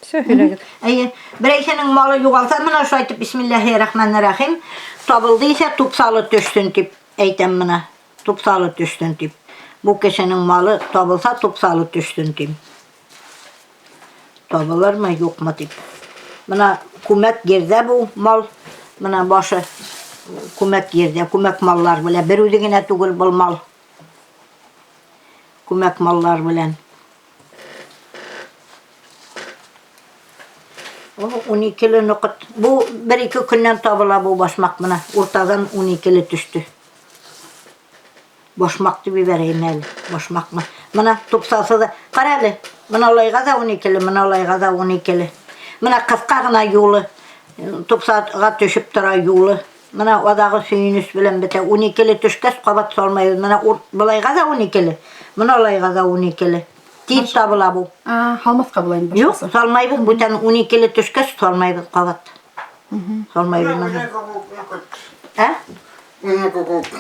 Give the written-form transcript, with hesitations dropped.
Все, һөйләгеҙ. Әйе, берәйһенең малы юғалса, менә шулай итеп бисмиллаһи рахмани рахим, табылды исә тупсалы төшһөн дип әйтәм менә. Тупсалы төшһөн дип. Бу кешенең малы табылса тупсалы төшһөн дим. Табылырмы, юҡмы дип. Менә күмәк ерҙә бу мал, менә башы күмәк ерҙә, күмәк маллар белән бер үҙе генә түгел был мал. Күмәк маллар белән. О, 12-ле ноҡот. Бу бер-ике көннән табыла бу башмак менә. Уртадан 12-ле төштө. Башмак дип ебәрәйем әле. Башмакмы? Менә тупсасы да. Ҡара әле. Менә алайға да 12-ле, менә алайға да 12-ле. Менә ҡыҫҡа ғына юлы. Тупсаға төшөп тора юлы. Менә аҙағы сөйөнөс белән бөтә. 12-ле төшкәс ҡабат салмайбыҙ. Менә былайға да 12-ле, менә алайға да 12-ле. Тиҙ табыла бу. А, һалмаҫҡа була инде Юҡ, салмайбыҙ. Бүтән 12-ле төшкәс салмайбыҙ ҡабат. Салмайбыҙ. Ә?